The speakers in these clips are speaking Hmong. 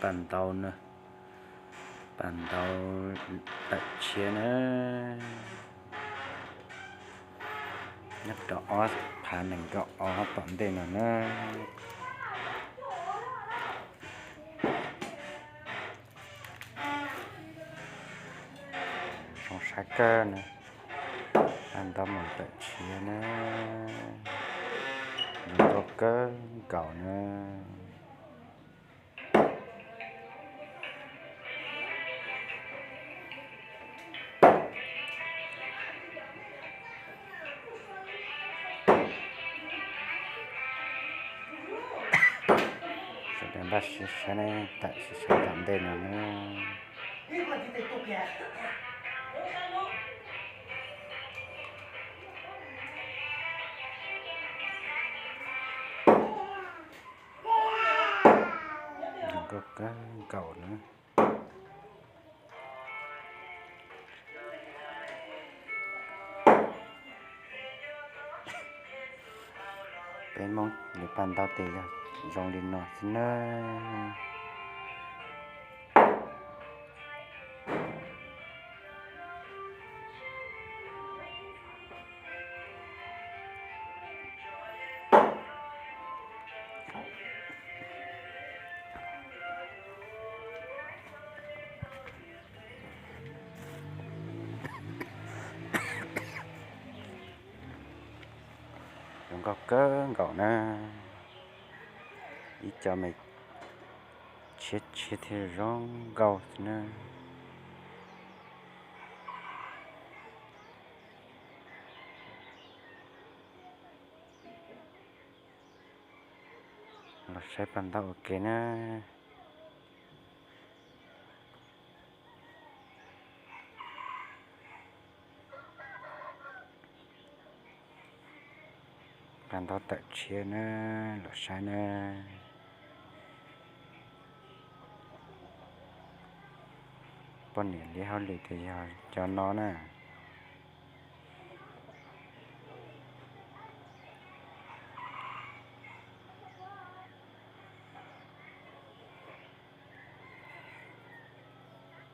Paj ntaub na, paj ntaub tawm tshiab na, nyob rau ob phav nees nkaum ob tom ntej no na. Zoo saib kawg na, paj ntaub mus tawm tshiab na, zoo nkauj kawg nkaus na. Sawv daws npaj siab saib ne, tawm siab saib tom ntej no na. Zoo nkauj kawg nkaus na. Peb Hmoob lwm paj ntaub tes yog zoo li no xwb na. Zoo nkauj kawg nkaus na, ib co me tshiab tshiab thiab zoo nkauj xwb na. Los saib paj ntaub ua ke na. Paj ntaub tawm tshiab na, los saib na. Poj niam liab hauj lwm tias yog cov no na.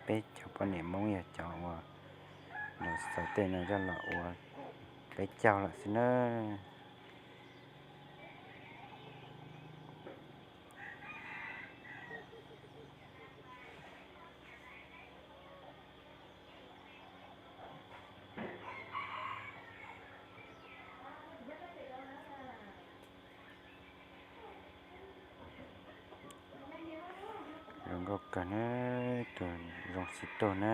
Peb cov poj niam Hmoob yog cov uas los xaws tej no coj los ua peb caug lawm xwb na. Zoo nkauj kawg na, tus zoo xim tuag na.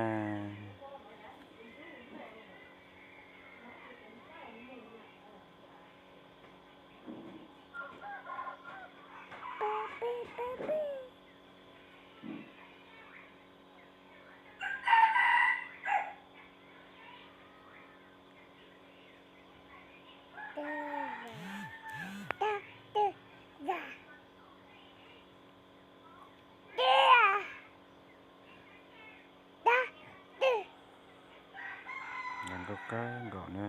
Zoo nkauj kawg nkaus na.